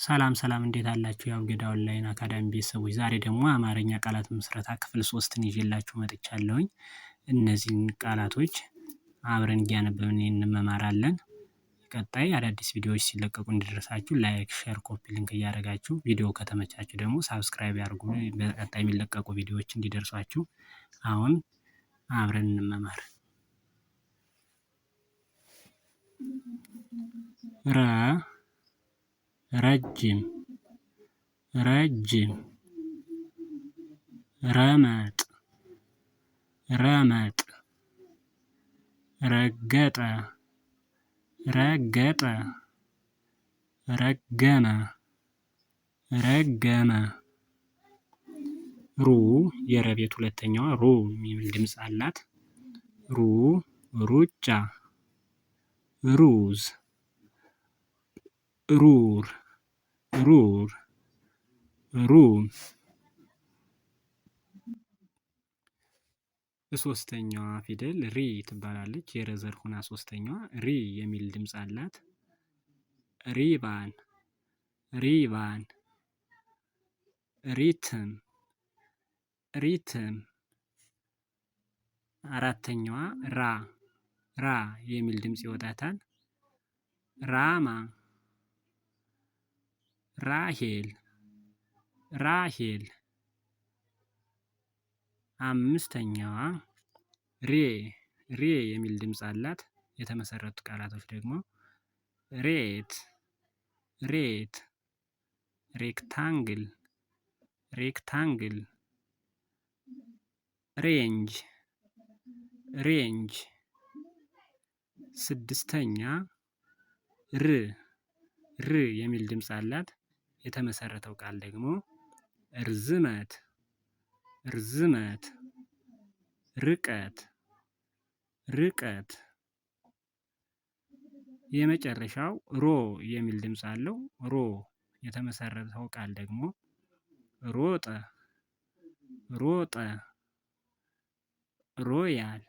ሰላም ሰላም እንዴት አላችሁ? የአቡጊዳ ኦንላይን አካዳሚ ቤተሰቦች፣ ዛሬ ደግሞ አማርኛ ቃላት ምስረታ ክፍል 3ን ይዤላችሁ መጥቻለሁኝ። እነዚህን ቃላቶች አብረን እያነበብን እንመማራለን። ቀጣይ አዳዲስ ቪዲዮዎች ሲለቀቁ እንዲደርሳችሁ like፣ share፣ copy link እያደረጋችሁ ቪዲዮ ከተመቻችሁ ደግሞ subscribe ያድርጉ። በቀጣይ የሚለቀቁ ቪዲዮዎች እንዲደርሷችሁ። አሁን አብረን እንመማር። ረ ረጅም ረጅም ረመጥ ረመጥ ረገጠ ረገጠ ረገመ ረገመ። ሩ የረቤት ሁለተኛዋ ሩ የሚል ድምፅ አላት። ሩ ሩጫ ሩዝ ሩር ሩር ሩም። ሶስተኛዋ ፊደል ሪ ትባላለች። የረዘር ሁና ሶስተኛዋ ሪ የሚል ድምፅ አላት። ሪባን ሪባን ሪትም ሪትም። አራተኛዋ ራ ራ የሚል ድምፅ ይወጣታል። ራማ ራሄል ራሄል። አምስተኛዋ ሬ ሬ የሚል ድምፅ አላት። የተመሰረቱት ቃላቶች ደግሞ ሬት ሬት፣ rectangle rectangle፣ range range። ስድስተኛ ር ር የሚል ድምፅ አላት። የተመሰረተው ቃል ደግሞ ርዝመት ርዝመት፣ ርቀት ርቀት። የመጨረሻው ሮ የሚል ድምፅ አለው። ሮ የተመሰረተው ቃል ደግሞ ሮጠ ሮጠ፣ ሮያል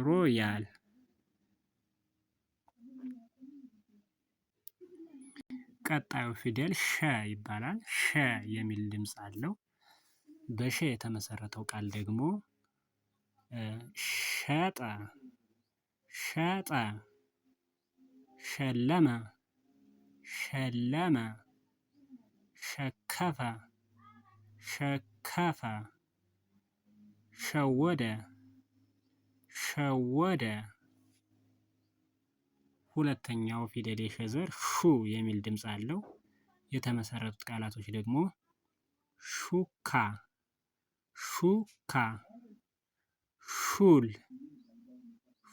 ሮያል። ቀጣዩ ፊደል ሸ ይባላል። ሸ የሚል ድምፅ አለው። በሸ የተመሰረተው ቃል ደግሞ ሸጠ ሸጠ፣ ሸለመ ሸለመ፣ ሸከፈ ሸከፈ፣ ሸወደ ሸወደ። ሁለተኛው ፊደል የሸ ዘር ሹ የሚል ድምፅ አለው። የተመሰረቱት ቃላቶች ደግሞ ሹካ ሹካ፣ ሹል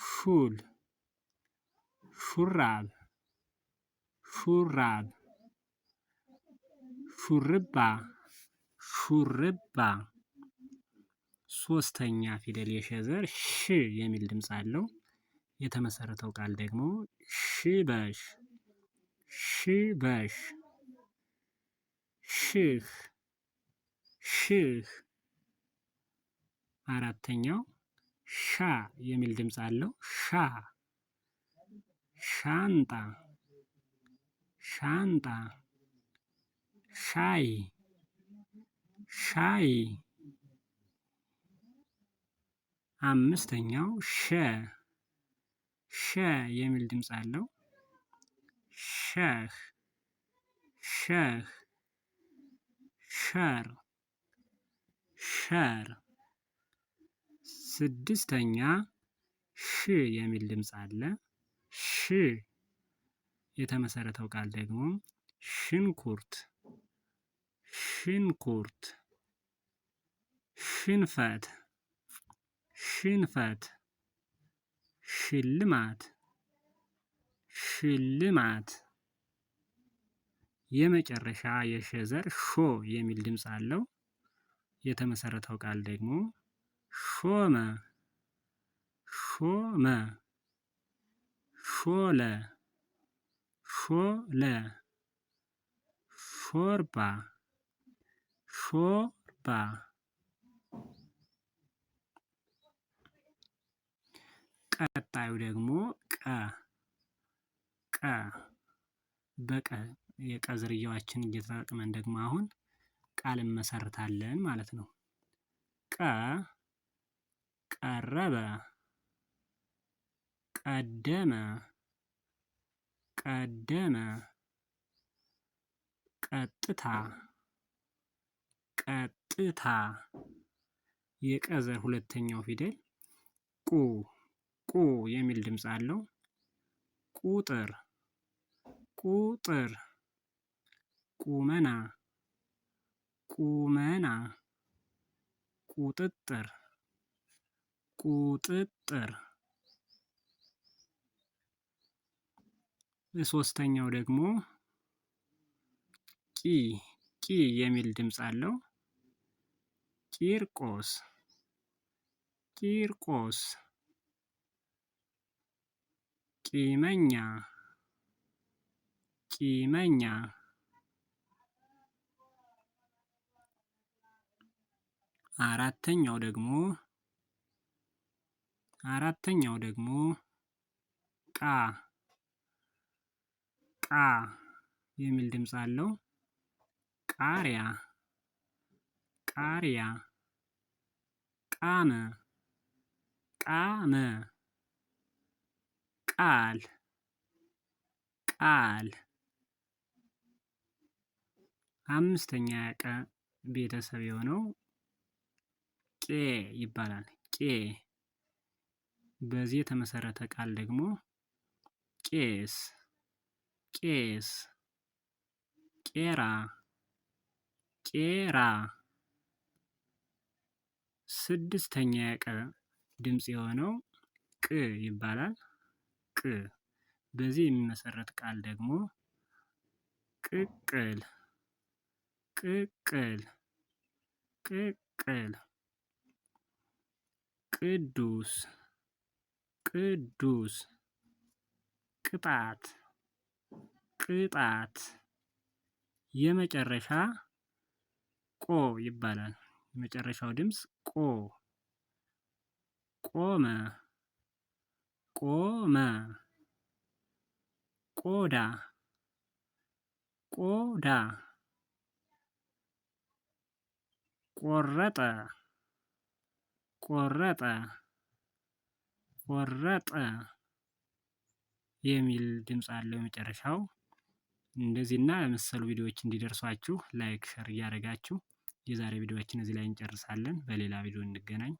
ሹል፣ ሹራብ ሹራብ፣ ሹርባ ሹርባ። ሶስተኛ ፊደል የሸ ዘር ሽ የሚል ድምፅ አለው። የተመሰረተው ቃል ደግሞ ሽበሽ ሽበሽ፣ ሽህ ሽህ። አራተኛው ሻ የሚል ድምፅ አለው። ሻ ሻንጣ ሻንጣ፣ ሻይ ሻይ። አምስተኛው ሸ ሸ የሚል ድምፅ አለው። ሸህ ሸህ፣ ሸር ሸር። ስድስተኛ ሽ የሚል ድምፅ አለ። ሽ የተመሰረተው ቃል ደግሞ ሽንኩርት ሽንኩርት፣ ሽንፈት ሽንፈት፣ ሽልማት ሽልማት። የመጨረሻ የሸ ዘር ሾ የሚል ድምፅ አለው። የተመሰረተው ቃል ደግሞ ሾመ ሾመ፣ ሾለ ሾለ፣ ሾርባ ሾርባ። ቀጣዩ ደግሞ ቀ ቀ በቀ የቀ ዝርያዎችን እየተጠቅመን ደግሞ አሁን ቃል እንመሰርታለን ማለት ነው። ቀ ቀረበ፣ ቀደመ፣ ቀደመ፣ ቀጥታ፣ ቀጥታ። የቀ ዘር ሁለተኛው ፊደል ቁ ቁ የሚል ድምፅ አለው። ቁጥር፣ ቁጥር፣ ቁመና፣ ቁመና፣ ቁጥጥር፣ ቁጥጥር። ሶስተኛው ደግሞ ቂ ቂ የሚል ድምፅ አለው። ቂርቆስ፣ ቂርቆስ፣ ቂመኛ፣ ቂመኛ። አራተኛው ደግሞ አራተኛው ደግሞ ቃ ቃ የሚል ድምፅ አለው። ቃሪያ፣ ቃሪያ፣ ቃመ፣ ቃመ፣ ቃል፣ ቃል። አምስተኛ የቀ ቤተሰብ የሆነው ቄ ይባላል። ቄ በዚህ የተመሰረተ ቃል ደግሞ ቄስ፣ ቄስ፣ ቄራ፣ ቄራ። ስድስተኛ የቀ ድምጽ የሆነው ቅ ይባላል። ቅ በዚህ የሚመሰረት ቃል ደግሞ ቅቅል፣ ቅቅል፣ ቅቅል፣ ቅዱስ፣ ቅዱስ፣ ቅጣት፣ ቅጣት። የመጨረሻ ቆ ይባላል። የመጨረሻው ድምጽ ቆ። ቆመ፣ ቆመ፣ ቆዳ፣ ቆዳ፣ ቆረጠ፣ ቆረጠ፣ ቆረጠ የሚል ድምጽ አለው የመጨረሻው። እንደዚህና ለመሰሉ ቪዲዮዎች እንዲደርሷችሁ like፣ share እያደረጋችሁ የዛሬ ቪዲዮአችን እዚህ ላይ እንጨርሳለን። በሌላ ቪዲዮ እንገናኝ።